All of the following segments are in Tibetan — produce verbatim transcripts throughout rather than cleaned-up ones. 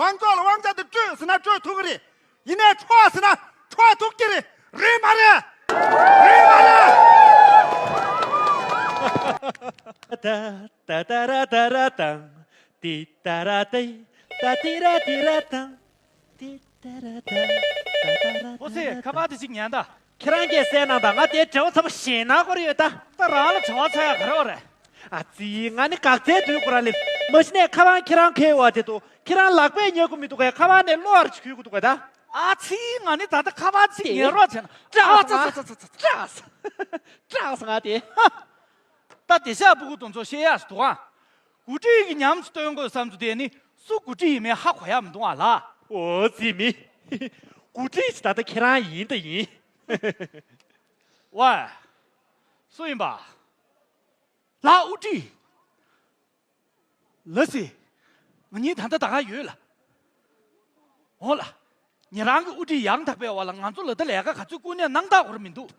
བང་ཀོག་ལ་དབང་ཆ་དེ་སྤྲོད་ཟེར་ན་སྤྲོད་ཐུབ་ཀྱི་རེད། ཡིན་ནའི་འཕྲོག་ཟེར་ན་འཕྲོག་ཐུབ་ཀྱི་རེད། རེད་མ་རེད། རེད་མ་རེད། ད་ད་ད་ར་ད་ར་དང་། ཏི་ད་ར་ཏི། ད་ཏི་ར་ཏི་ར་དང་། ཏི་ད་ར་ད། ད་ད་ར་ད། ཨོ་སེ། ཁ་པར་དེ་ཅིག་ཉན་ད། ཁྱེད་རང་གིས་གསན་གནང་དང་། ང་དེ་བྲེལ་བ་ཚ་པོ་ཞེ་ན་གོ་རེ་ཡོད་ད། ད་རང་ལ་བྲེལ་བ་ཚ་ཡག་ག་རེ་ཡོད་རེད། ཨ་ཙི། ང་ནི་འགག་རྩའི་དུས་ཁོ་རང་སླེབས། མ་གཞི་ནས་ཁ་པར་ཁྱེད་རང་ཁའི་འོག་དེ་འདུག་ཁྱེད་རང་ལག་པས་ཉར་གི་མི་འདུག་གས། ཁ་པར་ནས་གློག་ཨར་ཅིག་འཁྱུད་གི་འདུག་གས་ད། ཨ་ཙི། ང་ནི་ད་ལྟ་ཁ་པར་ཅིག་ཉན་རོགས་བྱས་ན། སྐྲག་སོང་། ཨ་ཙི་ཙི་ཙི་ཙི། སྐྲག་སོང་། སྐྲག་སོང་ང་དེ། ད་དེ་ཤག་སྤུ་གུ་དེ་ཚོ་བཤད་ཡག་ཞིག་འདུག་ཨ། འགོ་ཁྲིད་ཀྱིས་ཉམས་སུ་སྟོན་དགོས་བསམ་ཚུལ་དེ་ནི་སུ་འགོ་ཁྲིད་ཡིན་མིན་ཧ་གོ་ཡག་མི་འདུག་ཨ་ལགས། ཨོ་ཙི་མི། འགོ་ཁྲིད་ཅིག་ད་ལྟ་ཁྱེད་རང་ཡིན་ད་ཡིན། ཝེ། སུ་ཡིན་པ། ལགས་དབུ་ཁྲིད། ལགས་སེ། ང་གཉིས་ད་ལྟ་ད་ག་ཡོད་ལགས། འོ་ལགས། ཉེ་རང་གི་དབུ་ཁྲིད་ཡང་དག་པའི་འོག་ལ་ང་ཚོ་ལ་ད་ལས་ཀ་ག་ཚོད་བསྐུར་ནས་གནང་ཐག་ཧོར་མི་འདུག་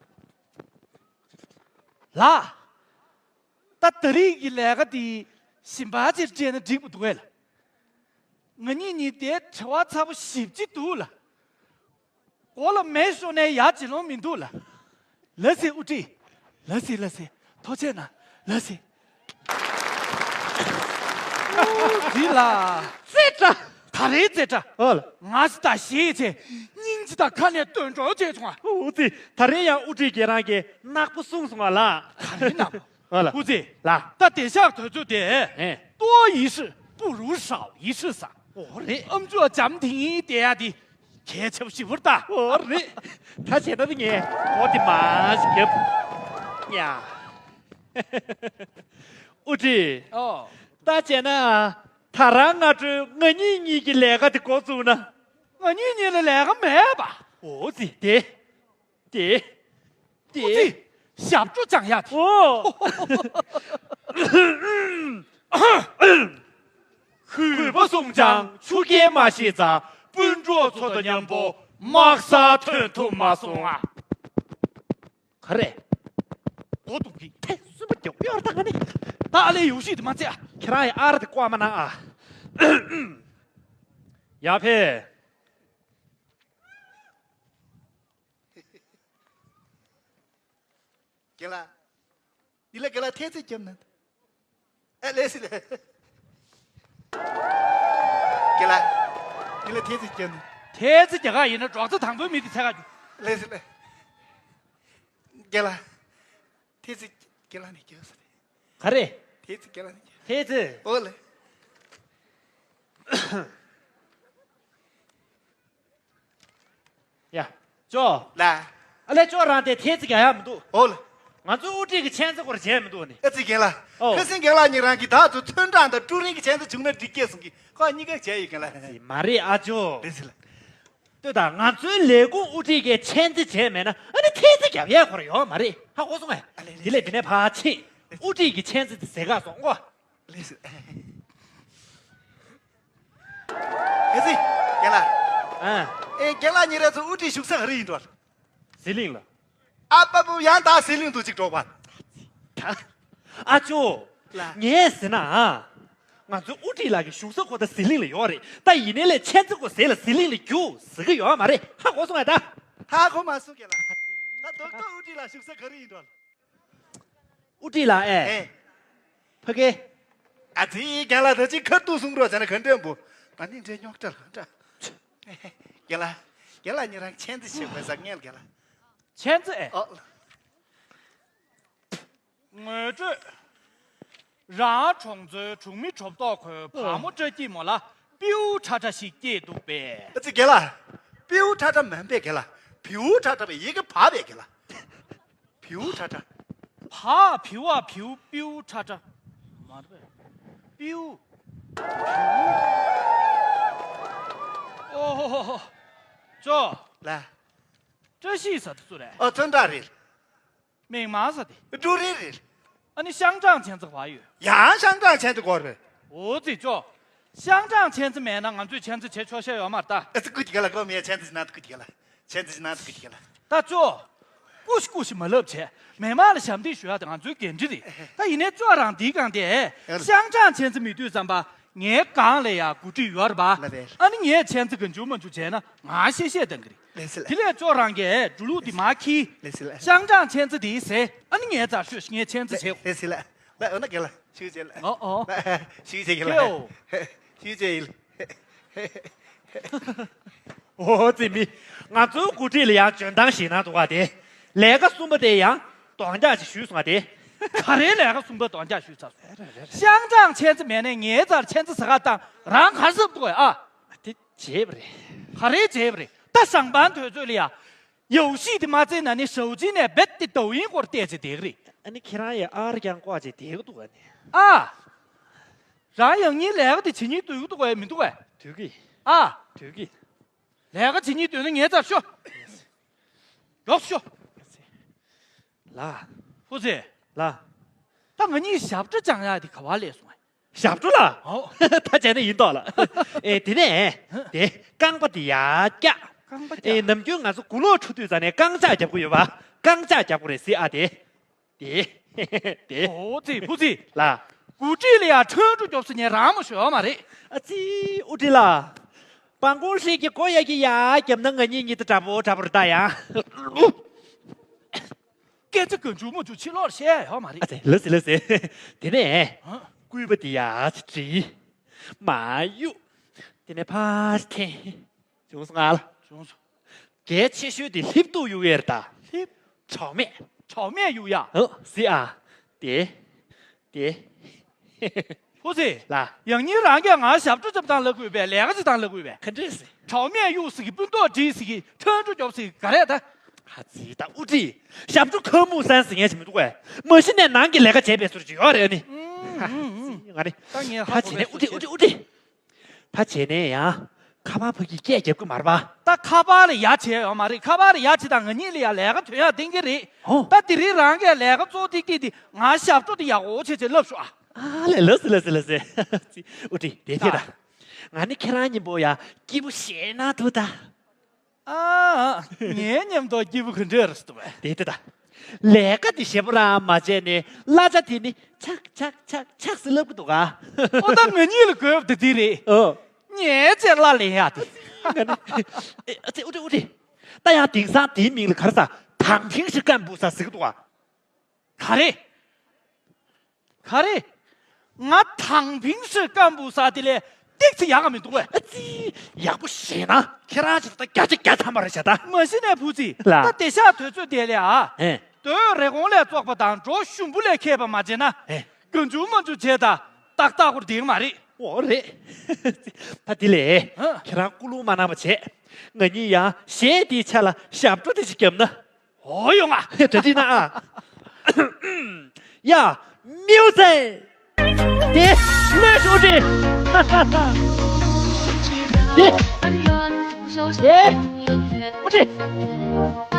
ལགས། ད་ད་རེས་ཀྱི་ལས་ཀ་འདི་ཞིམ་པ་ཅིག་སྤྲད་ན་འགྲིག་པ་འདུག་གས་ལགས། ང་གཉིས་གཉིས་དེ་བྲེལ་བ་ཚ་པོ་ཞེ་པོ་ཅིག་འདུག་ལགས། མགོ་ལ་མེ་ཤོར་ནའི་ཡ་ཇེ་ལོང་མི་འདུག་ལགས། ལགས་སེ་དབུ་ཁྲིད། ལགས་སེ་ལགས་སེ། ཐུགས་རྗེ་གནང་། ལགས་སེ། འདི་ལ། ཙེ་ཏྲ། ད་རེས་ཙེ་ཏྲ། ཨོ་ལ། ང་ཟི་ད་ཞེས་བྱས། སྙིང་རྗེ་དང་ཁ་ནས་འདོན་གྲོགས་བྱས་བྱུང་ཨ། ཨོ་ཙི། ད་རེས་ཡང་དབུ་ཁྲིད་ཁྱེད་རང་གིས་ནག་པོ་གསུངས་སོང་བ་ལགས། ད་རེས་ནག་པོ། ཨོ་ལ། ཨོ་ཙི། ལགས། ད་དེ་ཤག་དུས་ཚོད་དེ། ཨེ། 多一事不如少一事 ཟེར། ཨོ་རེད། ཨམ་ཅོག་འཇམ་ཐིང་ངེ་བསྡད་ཡ་དེ་གལ་ཆེ་བ་ཞེ་པོ་རེད་ད། ཨོ་རེད། ད་བྱས་ན་ངས་གོ་དེ་མ་ཞིག་རྒྱབ། ཡ། དབུ་ཁྲིད། ཨོ། ད་བྱས་ན་ད་རང་སྔ་དྲོའི་ང་གཉིས་གཉིས་ཀྱི་ལས་ཀ་དེ་འགོ་བཙུགས་ན། ང་གཉིས་གཉིས་ལ་ལས་ཀ་མེད་པ། ཨོ་ཙི། དེ། དེ། དེ། ཨོ་ཙི། ཞབས་བྲོ་བཅང་ཡག་དེ། ཨོ། གུས་པ་གསུངས་ཀྱང་ཆུ་རྐྱལ་མ་ཤེས་ཙང་། སྤུན་གྲོགས་ཚོ་དང་མཉམ་པོ་དམག་སར་ཐོན་ཐུབ་མ་སོང་ཨ། ག་རེ། མགོ་རྡུང་གི། ཐེ་སུན་པོ་མགྱོགས་ཡོར་དང་ནི། ད་ཨ་ལེ་ཡོ་ཤི་དེ་མ་ཚད་ཨ། ཁྱེད་རང་ཡི་ཨར་དེ་བཀོག་མ་གནང་ཨ། ཡ་ཕེ། རྒན་ལགས། འདི་ལ་རྒན་ལགས་ཐེལ་ཙེ་བརྒྱབ་ན། ཨ་ལེ་སི་ལེ། རྒན་ལགས། འདི་ལ་ཐེལ་ཙེ་བརྒྱབ་ན། ཐེལ་ཙེ་རྒྱག་ག་ཡིན་ན་འབྲོག་རྩ་དང་པོའི་མི་དེ་འཚོལ་ག་རྒྱུགས། ལེ་སི་ལེ། རྒན་ལགས། ཐེལ་ཙེ་རྒན་ལགས་ནས་བརྒྱབ་ས་རེད། ག་རེ། ཐེལ་ཙེ་རྒན་ལགས་ནས་བརྒྱབ། ཐེལ་ཙེ། ཨོ་ལེ། ཡ། ཅོ། ལ། ཨ་ལེ་ཅོ་རང་དེ་ཐེལ་ཙེ་རྒྱག་ཡག་མི་འདུག་ཨོ་ལེ། ང་ཚོའི་དབུ་ཁྲིད་ཀྱི་མཆན་ཚེ་སྐོར་བྱས་མི་འདུག་ནི། ཨ་ཙི་རྒན་ལགས། ཨོ། ཁ་སང་རྒན་ལགས་གཉིས་རང་གིས་བདག་ཚོ་ཚོན་གྲངས་དང་ཀྲུའུ་རེན་གྱི་མཆན་ཚེ་བྱུང་ན་འགྲིག་སྐད་གསུང་གི། ཁོ་གཉིས་ཀ་བྱས་ཡོད་རྒན་ལགས། མ་རེད་ཨ་ཅོ། རེད་ཟེར་ལ། ལྟོས་དང་། ང་ཚོའི་ལས་ཁུངས་དབུ་ཁྲིད་ཀྱིས་མཆན་ཚེ་བྱས་མེད་ན་ཨ་ནི་ཐེལ་ཙེ་རྒྱག་ཡག་ཁོ་རང་ཡོད་མ་རེད། ཧ་གོ་སོང་ངས། ཨ་ལེ་ལེ། དེ་ལས་དེ་ནས་ཕར་ཕྱིན། དབུ་ཁྲིད་ཀྱི་མཆན་ཚེ་དེ་ཟེར་ག་སོང་ངོ་། ལེ་ཟེར། ཨེ་ཙི། རྒན་ལགས། ཨ། ཨེ་རྒན་ལགས་གཉིས་རང་ཚོ་དབུ་ཁྲིད་བཞུགས་ས་ག་རེ་ཡིན་འགྲོ། ཟི་ལིང་ལ། ཨ་པ་པུ་ཡང་ད་ཟི་ལིང་དུ་ཅིག་འགྲོ་བ། ཨ་ཅོ། ལ། ངས་ཟེར་ན། ང་ཚོའི་དབུ་ཁྲིད་ལགས་ཀྱི་བཞུགས་ས་ཁོ་ད་ཟི་ལིང་ལ་ཡོད་རེད། ད་ཡིན་ནའི་ལས་མཆན་ཚེ་ཁོ་ཟེར་ལ་ཟི་ལིང་ལ་རྒྱུགས་ཟེར་གི་ཡོད་མ་རེད། ཧ་གོ་སོང་ངས་ད། ཧ་གོ་མ་སོང་རྒན་ལགས། ད་རྡོག་རྡོག་དབུ་ཁྲིད་ལགས་བཞུགས་ས་ག་རེ་ཡིན་འགྲོ། དབུ་ཁྲིད་ལགས་ཨེ། ཨེ། ཕ་གི། ཨ་ཙི་རྒན་ལགས་ད་ཅིག་ཁ་ཐུག་གསུང་རོགས་བྱས་ན་ག་འདྲ་འབུ། ང་ནི་འདྲའི་རྙོག་དྲ་ལ་འདྲ། རྒན་ལགས། རྒན་ལགས་ཉེ་རང་མཆན་ཚེ་ཞིག་དགོས་ས་ངས་རྒན་ལགས། མཆན་ཚེ་ཨེ། ཨོ། ངོས་སྤྲོད། རང་གྲོང་ཚོའི་གྲོང་མི་གྲོབ་ཏོག་ཁོའི་བག་མོ་སྐྲ་སྐྱིད་མོ་ལ་པིའུ་ཁྲ་ཁྲ་ཞིག་སྐྱེས་འདུག་པས། ཨ་ཙི་རྒན་ལགས། པིའུ་ཁྲ་ཁྲ་མིན་པས་རྒན་ལགས། བིའུ་ཁྲ་ཁྲ་བས་ཡི་གེ་བག་པས་རྒན་ལགས། བིའུ་ཁྲ་ཁྲ། བག་བིའུ་ཨ་བིའུ་པིའུ་ཁྲ་ཁྲ། མ་རེད་པས། པིའུ། ཨོ་ཧོ་ཧོ་ཧོ། ཅོ། ལ། བཀྲ་ཤིས་ཟེར་དེ་སུ་རེད། ཨ་ཚོན་ཁྲ་རེད། མིག་དམར་ཟེར་དེ། ཀྲུའུ་རེན་རེད། ཨ་ནི་ཤང་ཀྲང་མཆན་ཚེ་བག་ཡོད། ཡང་ཤང་ཀྲང་མཆན་ཚེ་དགོས་རེད། ཨོ་ཙི་ཅོ། ཤང་ཀྲང་མཆན་ཚེ་མེད་ན་ང་ཚོས་མཆན་ཚེ་བྱེད་ཆོག་ཤེས་ཡོད་མ་རེད་ད། ཨ་ཙི་སྐུ་དེ་ག་ལ་སྐུ་མེད་མཆན་ཚེ་ནང་དུ་སྐུ་དེ་ག་ལ། མཆན་ཚེ་ནང་དུ་སྐུ་དེ་ག་ལ། ད་ཅོ། སྐུ་ཞིག་སྐུ་ཞིག་མ་ལབ་བྱས། མི་མང་ལ་ཞབས་འདེགས་ཞུ་ཡག་དེ་ང་ཚོའི་འགན་འཁྲི་རེད། ད་ཡིན་ནའི་ཅོ་རང་འདིའི་སྒང་དེ། ཨ་ལ། ཤང་ཀྲང་མཆན་ཚེ་མེད་དུས་ཙམ་པ། ངའི་སྒང་ལ་ཡ་འགོ་ཁྲིད་ཡོད་རེད་པ། ལགས་རེད། ཨ་ནི་ངས་མཆན་ཚིག་གང་བྱུང་མ་བྱུང་བྱས་ན་ང་ཤེས་ཤེས་གཏང་གི་རེད། ལགས་སེ་ལགས། དེ་ལས་ཅོག་རང་གིས་འགྲོ་ལུགས་དེ་མ་ཁྱི། ལགས་སེ་ལགས། ཤང་ཀྲང་མཆན་ཚིག་དེ་ཟེར། ཨ་ནི་ངའི་རྩར་ཤོག་ངས་མཆན་ཚིག་བྱེད། ལགས་སེ་ལགས། ལགས་འོ་ན་རྒན་ལགས་ཞུ་བྱེད་ལགས། ཨོ་ཨོ། ཞུ་བྱེད་རྒན་ལགས། ཁྱེའོ། ཞུ་བྱེད་ཡིན། ཨོ་ཙི་མི། ང་ཚོའི་འགོ་ཁྲིད་ལ་ཡང་འཇོན་ཐང་ཞིག་གནང་འདུག་བ་དེ། ལས་ཀ་གསུམ་པ་དེ་ཡང་གདོང་རྒྱག་ཅིག་ཞུས་སོང་བ་དེ། ག་རེ་ལས་ཀ་གསུམ་པ་གདོང་རྒྱག་ཞུས་ཚར་སོང་། ཤང་ཀྲང་མཆན་ཚིག་མེད་ནས་ངའི་རྩར་མཆན་ཚིག་ཟ་ག་བཏང་རང་ག་རེ་ཟེར་འདུག་གས་ཨ། དེ་བྱས་པ་རེད། ག་རེ་བྱས་པ་རེད། ད་ཟང་པང་དུས་ཚོད་ལ་ཡ། ཡའོ་ཤི་དེ་མ་བཙལ་ན་ནི་ཞའོ་ཅིན་ནས་རྦད་དེ་ཏའོ་ཡིན་སྐོར་བལྟས་བྱས་བསྡད་གི་རེད། ཨ་ནི་ཁྱེད་རང་ཡ་ཨར་ཀྱང་ལྐོག་བྱས་བསྡད་གི་འདུག་ག་ནི། ཨ། རང་ཡང་སྙིང་ལས་ཀ་དེ་བྱེད་སྙིང་འདོད་གི་འདུག་གས་མི་འདུག་གས། འདོད་གི། ཨ། འདོད་གི། ལས་ཀ་བྱེད་སྙིང་འདོད་ན་ངའི་རྩར་ཤོག་མགྱོགས་ཤོག་ལགས། ཧུ་ཙེ། ལགས། ད་ང་གཉིས་ཞབས་བྲོ་སྦྱང་ཡག་དེ་ག་པར་སླེབས་སོང་ཨ། ཞབས་བྲོ་ལ། ཨོ། ད་བྱས་ན་ཡིན་མདོག་ལ། ཨེ་དེ་ནས། དེ་རྐང་པ་དེ་ཡར་བཀྱག་རྐང་པ་ཨེ་བཀྱག་ནམ་རྒྱུན་ང་ཚོ་དགུང་ལོ་ཕྲུག་དུས་ཙང་ནས་རྐང་ལྕགས་རྒྱབ་གི་ཡོད་པ། རྐང་ལྕགས་རྒྱབ་གི་རེད་ཟེར་ཨ་དེ། དེ། དེ། ཨོ་ཙི་ཧུ་ཙི། ལགས། འགོ་ཁྲིད་ལ་ཡ་ཁྲོན་ཁྲོ་རྒྱོབ་ས་ཉན་རང་མ་ཞོ་མ་རེད། ཨ་ཙི་ཨུ་ཁྲིད་ལགས། སྤང་གོང་ཧྲིལ་གྱི་སྒོ་ཡ་གི་ཡ་རྒྱབ་ན་ང་གཉིས་གཉིས་ད་འདྲ་པོ་འདྲ་པོ་རེད་ད་ཡ། སྐད་ཆ་གང་བྱུང་མ་བྱུང་ཕྱི་ལོགས་བཤད་ཡོད་མ་རེད། ཨ་ཙི་ལགས་སེ་ལགས་སེ། དེ་ནས། ཧ། སྐུད་པ་དེ་ཡ་ཅི་བྲིས། མ་གཡུག་དེ་ནས་ཕར་འཐེན། བྱུང་སོང་ང་ལ། བྱུང་སོང་། གལ་ཆེ་ཤོས་དེ་ལྷེབ་ཏུ་གཡུག་ཡས་རེད་ད། ལྷེབ། གྲོགས་མེད། གྲོགས་མེད་གཡུག་ཡ། ཨོ་ཟེར་ཨ། དེ། དེ། ཧུ་ཙི། ལགས། ཡང་སྙིང་རང་གིས་ང་ཞབས་བྲོ་རྒྱབ་སྟངས་ལབ་དགོས་པས་ལས་ཀ་བྱེད་སྟངས་ལབ་དགོས་པས། ག་འདྲས་ཟེར། གྲོགས་མེད་གཡུག་ཟེར་གི་སྤུན་ཏོག་བྲིས་ཟེར་གི་ཁྲོན་ཁྲོ་རྒྱོབ་ཟེར་གི་ག་རེད་ད། ཧ་ཙི་ད་ཨུ་ཁྲིད། ཞབས་བྲོ་ཁ་མུག་སན་ཟེར་མཁན་ཞིག་མི་འདུག་གས། མ་གཞི་ནས་ནང་གི་ལས་ཀ་བྱས་པའི་ཟུར་ཅིག་ཡོད་རེད་ནི། ཨུམ་ཨུམ་ཨུམ། ང་ནི། ད་ངས་ཧ་ཧ་གོ་བྱས་བའི་ནས་ཨུ་ཁྲིད་ཨུ་ཁྲིད་ཨུ་ཁྲིད། ད་བྱས་ནས་ཡང་ཁ་པར་ཕ་གིར་སྐད་རྒྱབ་ཀྱི་མ་རེད་པ། ད་ཁ་པར་ལ་ཡ་བྱས་ཡོད་མ་རེད། ཁ་པར་ལ་ཡ་བྱས་དང་ང་གཉིས་ལ་ཡ་ལས་ཀ་དོན་ཡག་བསྟན་གྱི་རེད། ཧོ། ད་དེ་རིང་རང་གིས་ལས་ཀ་གཙོ་ཏིག་ཏིག་དེ་ང་ཞབས་བྲོ་དེ་ཡག་པོ་བྱས་བྱས་ལབ་ཤོག་ཨ། ཨ་ལས་ལགས་སེ་ལགས་སེ་ལགས་སེ། ཨུ་ཁྲིད་དེ་ཐད་ད། ད། ང་ནི་ཁྱེད་རང་གཉིས་པོ་ཡ་སྐྱིད་པོ་ཞེ་ན་འདུག་ད། ཨ། ངའི་མཉམ་དུ་སྐྱིད་པོ་ག་འདྲ་རེད་ཟེར་བས། དེ་ལྟ་ད། ལས་ཀ་དེ་ཞེ་པོ་རང་མ་བྱས་ནས་གླ་ཆ་དེ་ནི་ཆག་ཆག་ཆག་ཆག་ཟེར་ལབ་གི་འདུག་ག་ཨོ་ད་ང་གཉིས་ལ་དགོས་པ་དེ་དེ་རེད། ཨོ། ངའི་ཅེ་ལ་ལེན་ཡ་དེ། ཨ་ཙི་ཨུ་ཏི་ཨུ་ཏི། ད་ཡང་དེང་སང་དེའི་མིང་ལ་ག་རེ་ཟ་དང་ཕིང་ཧྲི་ཀན་པུ་ས་ཟེར་གི་འདུག་ག་ག་རེ། ག་རེ། ང་དང་ཕིང་ཧྲི་ཀན་པུ་ས་དེ་ལས་ཏིག་ཙི་ཡག་ག་མི་འདུག་གས། ཨ་ཙི། ཡག་པོ་ཞེ་ན་ཁྱེད་རང་ཅིག་ད་བརྒྱ་ཆ་བརྒྱ་ཐམ་པ་རེད་བྱ་ད། མ་གཞི་ནས་བུ་ཙི། ལ། ད་དེ་ཤག་དུས་ཚོད་དེ་ལས་ཨ། ཨེ། དོས་རེ་གོང་ལས་བཙོག་པ་དང་འགྲོ་ཞུམ་པོ་ལས་མཁས་པ་མ་བྱས་ན། ཨེ། གང་བྱུང་མ་བྱུང་བྱས་ད་ཏག་ཏག་སྐོར་དེ་མ་རེད། འོ་རེད། ད་དེ་ལས། ཨ། ཁྱེད་རང་སྐུ་རླུང་མ་གནང་བ་བྱས། ང་གཉིས་ཡང་གཞས་དེའི་ཆ་ལ་ཞབས་བྲོ་དེ་ཅིག་བརྒྱབ་ན། ཨོ་ཡོང་ང་། གྲ་སྒྲིག་གནང་ཨ། ཡ། མིའུ་ཙེ། དེ། ལོས་ཤོག་དྲི། དེ། དེ། ཨུ་དྲི།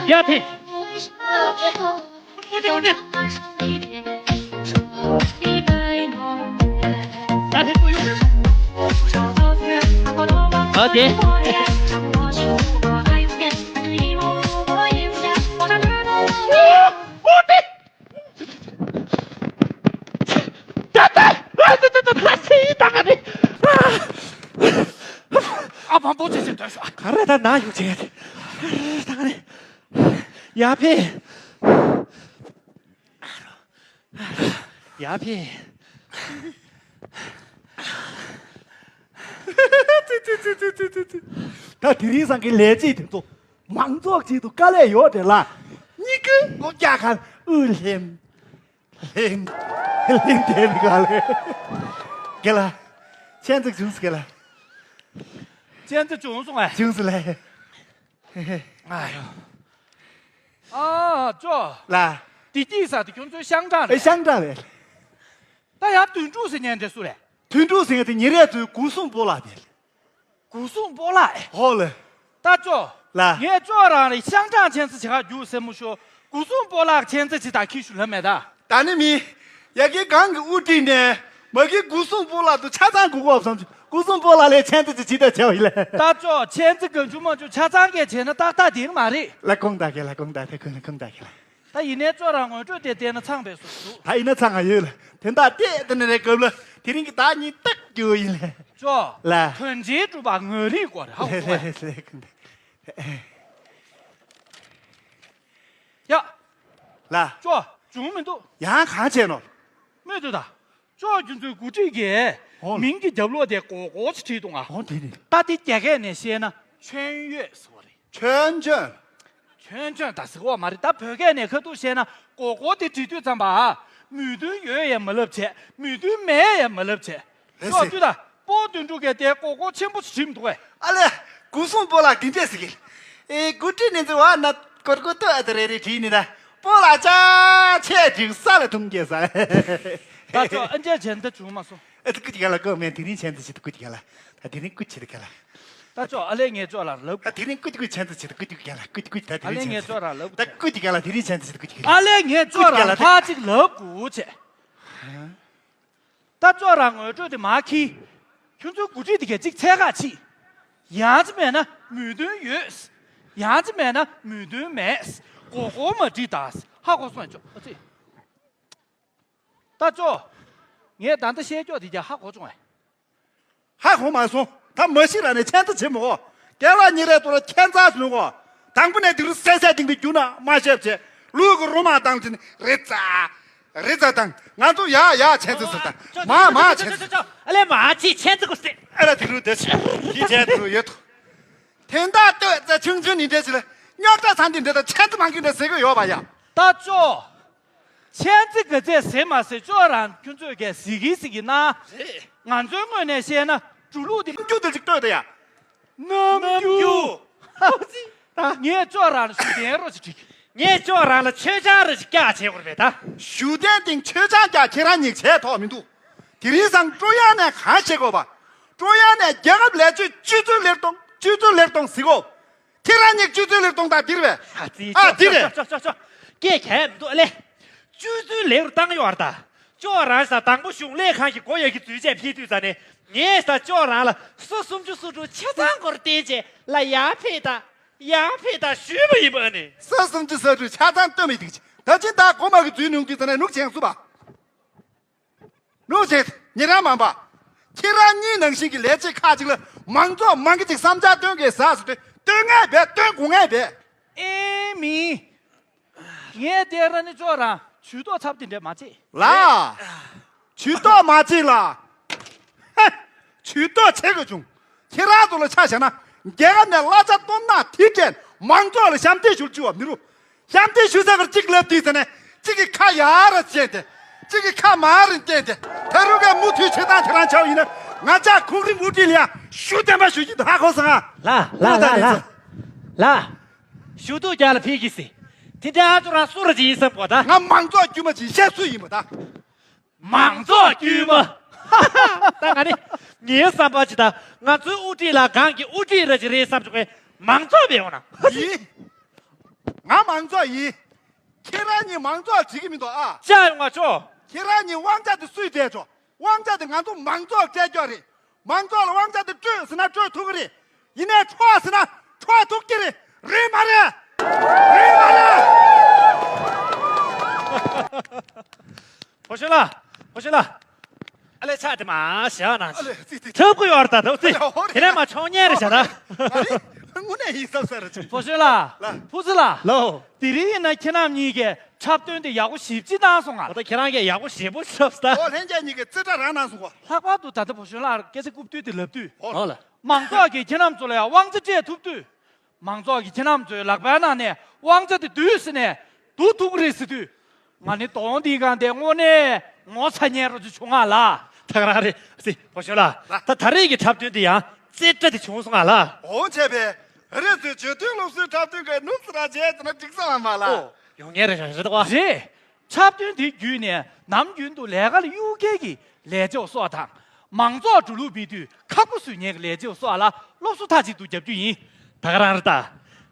ཡ་དེ། ཨ་བམ་པོ་ཆེ་ཆེ་དོན་ཤོག་ག་རེ་ད་ན་ཡོད་ཆེ། ད་ག་རེ། ཡ་ཕེ། ཡ་ཕེ། ད་དེ་རིང་སང་གི་ལས་བྱེད་དེ་ཚོ་མང་ཚོགས་ཆེད་དུ་དཀའ་ལས་ཡོད་རེད་ལ། གཉིས་ཀའི་སྒོ་རྒྱག་གར་དབུ་ལྷེམ། ལྷེམ། ལྷེམ་དེ་མི་ག་ལེ། རྒན་ལགས། མཆན་ཚིག་བྱུང་སོང་རྒན་ལགས། མཆན་ཚིག་བྱུང་སོང་ཨ། བྱུང་སོང་ལེ། ཨ་ཡོ། ཨ་ཅོ། ལ། བདེ་སྐྱིད་ས་དེ་ཁྱོད་ཚོའི་ཤང་ཀྲང་ཨེ་རེད། ཤང་ཀྲང་རེད། ད་ཡར་དོན་གྲུབ་ཟེར་མཁན་དེ་སུ་རེད། དོན་གྲུབ་ཟེར་མཁན་དེ་ཉེ་རེག་ཚོའི་སྒོ་སྲུང་སྤོ་ལགས་དེ་རེད། སྒོ་སྲུང་སྤོ་ལགས་ཨེ། ཧོ་ལེ། ད་ཅོ། ལ། ངས་ཅོ་རང་རེད། ཤང་ཀྲང་མཆན་ཚིག་བྱེད་ག་རྒྱུགས་ཟེར་མོ་ཤོ། སྒོ་སྲུང་སྤོ་ལགས་མཆན་ཚིག་ཅིག་དང་ཁྱི་ཤུ་ལབ་མེད་ད། ད་ནི་མི། ཡ་གི་གང་གི་དབུ་ཁྲིད་ནས་མ་གི་སྒོ་སྲུང་སྤོ་ལགས་དུ་ཆ་ཚང་གོ་གོ་བསམ་གྱི་སྒོ་སྲུང་སྤོ་ལགས་ལས་མཆན་ཚིག་ཅིག་ཇི་ལྟར་བྱས་པ་ཡིན་ལ། ད་ཅོ་མཆན་ཚིག་གང་བྱུང་མ་བྱུང་ཆ་ཚང་གས་བྱས་ན་ཏག་ཏག་དེ་མ་རེད། ལ་ཁོང་ད་གས་ལ་ཁོང་ད་དེ་ཁོང་ལ་ཁོང་ད་གས་ལ། ད་ཡིན་ནའི་ཅོ་རང་ངོ་སྤྲོད་དེ་བལྟས་ན་ཚང་པའི་བཟོ་འདུག་ད་ཡིན་ན་ཚང་ང་ཡོད་ལ། དེ་འདྲ་བལྟས་དེ་ནས་རེད་སྐབས་ལ་དེ་རིང་གི་ད་གཉིད་ཏག་རྒྱུ་ཡིན་ལ། ཅོ། ལ། དོན་ཆེན་སྒྲུབ་པ་ངོས་རིག་དགོས་རེད་ཧ་གོ་གོ་རེད། ལ། ཡ། ལ། ཅོ། བྱུང་མི་འདུག་ཡང་གང་བྱས་ནོ། སྨོས་འདུག་ད། ཅོ་ཁྱོད་ཚོའི་འགོ་ཁྲིད་ཀྱིས་ཨོ། མིང་གི་རྒྱབ་ལོགས་དེ་གོ་གོ་ཅིག་བྲིས་འདུག་ཨ། ཨོ་དེ་རེད། ད་དེ་རྒྱ་སྐད་ནས་བཤད་ན་ཆོན་ཡོད་ཟེར་བ་རེད། ཆོན་ཆོན། ཆོན་ཆོན་ད་ཟེར་བ་མ་རེད། ད་བོད་སྐད་ནས་ཁ་ཐུག་བཤད་ན་གོ་གོ་དེ་བྲིས་དུས་ཙམ་པ་མོས་མཐུན་ཡོད་ཡ་མ་ལབ་བྱས། མོས་མཐུན་མེད་ཡ་མ་ལབ་བྱས། ལགས་སོ། ཅོ་ད། སྤོ་དོན་གྲུབ་ཀྱིས་དེ་གོ་གོ་ཆེན་པོ་ཞིག་བྲིས་མི་འདུག་གས། ཨ་ལས། སྐུ་སྲུང་སྤོ་ལགས་འདི་འདྲས་ཟེར་གི། ཨེ་གུ་ཏི་ནི་ཚོ་བ་ན་གོར་གོ་ཏོ་ཨ་ཏོ་རེ་རེ་བྲིས་ནི་ད། སྤོ་ལགས་ཅག་ཆེ་འགྲིག་ས་ལ་ཐུང་གེ་ས། ད་ཅོ་ཨ་འཇལ་བྱས་འདི་བྱུང་མ་སོང་། ཨ་ཏི་ཀུ་ཅི་ག་ལ་ཀོ་མེན་དེ་རིང་ཆེན་ཚོ་ཆེ་ཏི་ཀུ་ཅི་ག་ལ། ད་དེ་རིང་ཀུ་ཆེ་ཏི་ག་ལ། ད་ཅོ་ཨ་ལས་ངས་ཅོ་ལ་ལབ། ད་དེ་རིང་ཀུ་ཅི་ཀུ་ཆེན་ཚོ་ཆེ་ཏི་ཀུ་ཅི་ཀུ་ག་ལ་ཀུ་ཅི་ཀུ་ཅི་ད་དེ་ཨ་རིང་ལས་ཆེན་ངས་ཚོ་ཅོ་ལ་ལབ། ད་ཀུ་ཅི་ག་ལ་དེ་རིང་ཆེན་ཚོ་ཆེ་ཏི་ཀུ་ཅི་ག་ལ། ཨ་ལས་ངས་ཅོ་ཀུ་ཅི་ག་ལ་ལ་ད་ཕ་ཅིག་ལབ་དགོས་བྱས། ད་ཅོ་རང་ངོ་སྤྲོད་དེ་མ་ཁི། ཁྱོད་ཚོའི་འགོ་ཁྲིད་དེ་གས་གཅིག་ཚད་ཁག་ཕྱིས། ཡང་ཅི་མེད་ན་མོས་མཐུན་ཡོད། ཡང་ཅི་མེད་ན་མོས་མཐུན་མེད། གོ་གོ་མ་བྲིས་ད། ཧ་གོ་སོང་ཅོ་ཨ་ཙི། ད་ཅོ། ངས་ད་ལྟ་བཤད་ཀྱོག་དེ་གས་ཧ་གོ་བྱུང་ཨེ། ཧ་གོ་མ་སོང་། ད་མ་གཞི་ར་ནས་ཁྱད་མཚར་བྱེད་མོ། སྐལ་བ་གཉིས་རེ་ཏོ་ར་ཁྱད་མཚར་བྱུང་གོ། དང་པོ་ནས་དེ་རུ་སད་སད་ཏིང་དེ་རྒྱུ་ན་མ་ཤེས་བྱས། ལུས་ཀྱི་རུ་མ་བཏང་ཚིན་རེ་ཙ། རེ་ཙ་དང་ང་ཚོ་ཡ་ཡ་ཆེན་ཚེ་ཟེར་དང་མ་མ་ཆེན་ཚེ། ཨ་ལས་མ་ཆེ་ཆེན་ཚེ་གོ་སྟེ། ཨ་ར་དེ་རུ་དེ་ཆེ་ཡིན་ཆེན་དེ་རུ་ཡོད་དོ། དེ་འདྲ་ལྟོས་ཙ་ཆུང་ཆུང་ནི་འདྲ་ཞིག་ལ་རྙོག་དྲ་ཚང་འདི་འདྲ་དང་ཆེན་ཚེ་མང་གི་འདྲ་ཟེར་གི་ཡོད་པ་ཡ། ད་ཅོ། ཆེན་ཚེ་ག་ཚད་ཟེར་མ་ཟེར་ཅོ་རང་ཁྱོད་ཚོས་གས་ཟིག་གི་ཟིག་གི་ན། རེད། ང་ཚོའི་ངོས་ནས་བཤད་ན་འགྲོ་ལུགས་འདི་རྣམ་འགྱུར་དེ་ཅིག་ལྟོས་དང་ཡ། རྣམ་འགྱུར། ངས་ཅོ་རང་ལ་ཞུ་དན་རོ་ཅིག་བྲིས། ངས་ཅོ་རང་ལ་མཆོད་ཆང་རོ་ཅིག་བཀྱག་བྱེད་དགོས་རེད་ད། ཞུ་དན་སྟེང་མཆོད་ཆང་བཀྱག་ཁྱེད་རང་གཉིས་བྱས་ཐོག་མི་འདུག་དེ་རིང་སང་ཀྲུང་དབྱང་ནས་གང་བྱེད་དགོས་པ། ཀྲུང་དབྱང་ནས་རྒྱལ་ཁབ་ལས་བྱེད་སྤྱི་ཚོགས་ལེགས་གཏོང་སྤྱི་ཚོགས་ལེགས་གཏོང་ཟིག་གོ། ཁྱེད་རང་གཉིས་སྤྱི་ཚོགས་ལེགས་གཏོང་དང་འདིར་བས། ཨ་ཙི། ཨ་འདིར་བས། ཅོ་ཅོ་ཅོ་ཅོ། སྐད་གས་མི་འདུག་ཨ་ལེ། སྤྱི་ཚོགས་ལེགས་རུ་བཏང་ཡོད་ར་ད། ཅོ་རང་ས་དང་པོ་གཞུང་ལས་ཁང་གི་སྒོ་ཡ་གི་འཛུལ་ཆས་ཕྱེ་དུས་ཙ་ནས་ངས་ས་ཅོ་རང་ལ་སོ་སུམ་ཅུ་སོ་དྲུག་ཆ་ཚང་སྐོར་བསྟན་བྱས་ལ་ཡར་ཕེབས་དང་ཡར་ཕེབས་དང་ཞུས་པ་ཡིན་པ་ཨ་ནི། སོ་སུམ་ཅུ་སོ་དྲུག་ཆ་ཚང་སྟོན་མི་འདུག་ད་ཅི་ད་གོ་མ་གི་འཛུལ་ནུང་དུས་ཙ་ནས་ནུག་བྱེད་སུ་བ། ལུགས་ཅིག་ཉེ་རང་མང་པ། ཁྱེད་རང་གཉིས་ནང་བཞིན་གྱི་ལས་བྱེད་ཁག་ཅིག་ལ་མང་ཚོགས་མང་གི་ཅིག་བསམ་འཆར་སྟོན་དགོས་ཟེར་ཟེར་དུས་སྟོན་ངེས་པས་སྟོན་དགོས་ངེས་པས། ཨེ་མི། ངས་དེ་ར་ནི་ཅོ་རང་ཇུས་གཏོགས་ཚབ་དེ་འདྲས་མ་བྱེད། ལ། ཇུས་གཏོགས་མ་བྱེད་ལ། ཧེ། ཇུས་གཏོགས་བྱེད་དགོས་བྱུང་། ཁྱེད་རང་ཚོ་ལ་ཆ་བཞག་ན་རྒྱལ་ཁབ་ནས་གླ་ཆ་གཏོང་ན་དེ་འདྲས་མང་ཚོགས་ལ་ཞབས་འདེགས་ཞུ་བཅུག་བ་མི་རུ། ཞབས་འདེགས་ཞུ་ས་གར་གཅིག་ལབ་དུས་ཙ་ནས་གཅིག་གི་ཁ་ཡར་ར་བཅད་དེ་གཅིག་གི་ཁ་མར་ར་བཅད་དེ་ད་རུང་ག་མུ་མཐུད་བྱེད་སྟངས་དེ་རང་ཆགས་ཡིན་ན་ང་ཅག་ཁུག་རིང་དབུ་ཁྲིད་ལ་ཡང་ཞུ་བདེན་པ་ཞུ་གི་འདུག་ཧ་གོ་སོང་ང་། ལ་ལ་ལ་ལ་ལ། ཞུ་གཏུག་རྒྱག་ལ་ཕེབས་ཀྱི་སྲིད། དེ་འདྲའི་ཨ་ཅོ་རང་སུ་ར་ཅིག་ཡིན་བསམ་གོ་ད། ང་མང་ཚོགས་དཀྱུས་མ་ཅིག་བཤད་སྲོལ་ཡིན་པ་ད། མང་ཚོགས་དཀྱུས་མ། ད་ང་ནི། ངའི་བསམ་པ་ཅི་ད། ང་ཚོའི་དབུ་ཁྲིད་ལ་གང་གི་དབུ་ཁྲིད་ར་ཅིག་རེད་བསམ་བྱུང་བས་མང་ཚོགས་བས་འོང་ན། ཡིན། ང་མང་ཚོགས་ཡིན། ཁྱེད་རང་གཉིས་མང་ཚོགས་བྱེད་ཀྱི་མི་འདུག་ཨ། ཅག་ཡོང་བ་ཆོག་ཁྱེད་རང་གཉིས་དབང་ཆ་དེ་སུས་སྤྲད་ཆོག་དབང་ཆ་དེ་ང་ཚོ་མང་ཚོགས་སྤྲད་རྒྱུ་རེད། མང་ཚོགས་ལ་དབང་ཆ་དེ་སྤྲོད་ཟེར་ན་སྤྲོད་ཐུབ་ཀྱི་རེད། ཡིན་ནའི་འཕྲོག་ཟེར་ན་འཕྲོག་ཐུབ་ཀྱི་རེད། རེད་མ་རེད། རེད་མ་རེད། ཕོ་གཞོན་ལགས། ཕོ་གཞོན་ལགས། ཨ་ལས་ཕྱག་དེ་མ་བཞག་ན། ཨ་ལས་ཙི་ཙི། ཁྲབ་ཀུ་ཡོར་ད་དོ་ཙི། ཨ་ལས་ཧོ་རེད། དེ་ནས་མ་ཆོག་ཉན་རེད་བྱ་ད། ཨ་ལས་དངོས་གནས་ཡིན་བསམ་ས་རེད་ཅིག་ཕོ་གཞོན་ལགས། ལགས། ཕུ་ཙི་ལགས། ལོ། དེ་རིང་ཡིན་ན་ཁྱེད་རྣམ་གཉིས་ཀས་འཁྲབ་སྟོན་དེ་ཡག་པོ་ཞེ་པོ་ཅིག་གནང་སོང་ང་། ཨོ་ད་ཁྱེད་རང་གིས་ཡག་པོ་ཞེ་པོ་འཁྲབ་སོང་ད། ཨོ་ལྷན་རྒྱས་གཉིས་ཀས་རྩེ་གྲ་རང་གནང་སོང་གོ། ལྷག་པར་དུ་ད་ལྟ་ཕོ་གཞོན་ལགས་སྐད་ཆ་རྐུབ་སྟོད་དེ་ལབ་དུས། ཨོ་ལ། མང་ཚོགས་ཀྱིས་ཁྱེད་རྣམ་ཚོ་ལ་ཡང་དབང་ཆ་སྤྲད་ཐུབ་དུས། མང་ཚོགས་ཀྱིས་ཁྱེད་རྣམ་ཚོའི་ལག་པའི་ནང་ནས་དབང་ཆ་དེ་བསྡུས་ཟིན་ནས་བསྡུ་ཐུབ་ཀྱི་རེད་ཟེར་དུས། ང་ནི་དོང་འདིའི་སྒང་དེ་དངོས་གནས་ངོ་ཚ་ཉན་རོ་ཅིག་བྱུང་ང་ལ། ད་ག་རང་རེད་སི་ཕོ་གཞོན་ལགས། ད་ད་རེས་ཀྱི་འཁྲབ་སྟོན་འདི་ཡང་རྩེ་གྲ་དེ་བྱུང་སོང་ང་ལ། འོ་བྱས་པས་རེད་ཟེར་བརྗོད་དོན་སློབ་གསོའི་འཁྲབ་སྟོན་གྱི་ནུབ་སུ་ར་བྱས་ཟེར་ན་འགྲིག་ས་མ་མ་ལ། ཨོ་ཡོང་ངེས་རེད་རང་རེད་བ། རེད། འཁྲབ་སྟོན་དེ་བརྒྱུད་ནས་ནམ་རྒྱུན་དུ་ལས་ཀ་ལ་གཡུག་སྐྱེལ་གྱི་ལས་བྱེད་སོགས་དང་། མང་ཚོགས་འགྲོ་ལུགས་སྤེལ་དུས་ཁག་པོ་བཟོས་ཉེན་གྱི་ལས་བྱེད་སོགས་ལ་སློབ་གསོ་མཐའ་གཅིག་ཏུ་རྒྱབ་རྒྱུ་ཡིན། ད་ག་རང་རེད་ད།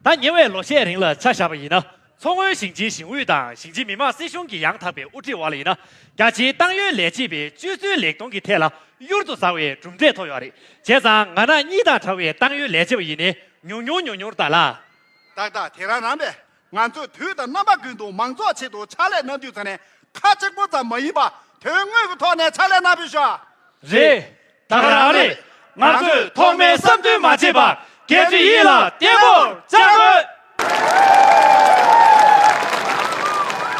ད་ཉེ་བའི་ལོ་ཤས་རིང་ལ་ཆ་བཞག་པ་ཡིན་ན། མཚོ་སྔོན་ཞིང་ཆེན་ཞིང་ཨུད་དང་ཞིང་ཆེན་མི་དམངས་སྲིད་གཞུང་གི་ཡང་དག་པའི་དབུ་ཁྲིད་འོག་ལ་ཡིན་ན། རྒྱ་ཆེའི་ཏང་ཡོན་ལས་བྱེད་པའི་སྤྱོད་ཚུལ་ལེགས་གཏོང་གི་ཐད་ལ་གཡུར་དུ་ཟ་བའི་གྲུབ་འབྲས་ཐོབ་ཡོད་རེད། བྱས་ཙང་ང་ནག་གཉིས་དང་བྲལ་བའི་ཏང་ཡོན་ལས་བྱེད་པ་ཡིན་ནའི་ཉུང་ཉུང་ཉུང་ཉུང་རེད་ད་ལ། ཏག་ཏག་དེ་རང་རང་པས། ང་ཚོས་དུས་དང་རྣམ་པ་ཀུན་ཏུ་མང་ཚོགས་ཆེད་དུ་ཕྱག་ལས་གནང་དུས་ཙམ་ནས་ཁ་གཅིག་པོ་ཙམ་མ་ཡིན་པར་དོན་དངོས་ཀྱི་ཐོག་ནས་ཕྱག་ལས་གནང་བའི་ཤོག་རེད། ད་ག་རང་རེད། ང་ཚོས་ཐོག་མའི་བསམ་འདུན་མ་བརྗེད་པར་རྒན་ཚོའི་ཡིད་ལ་བརྟན་པོར་བཅངས་དགོས།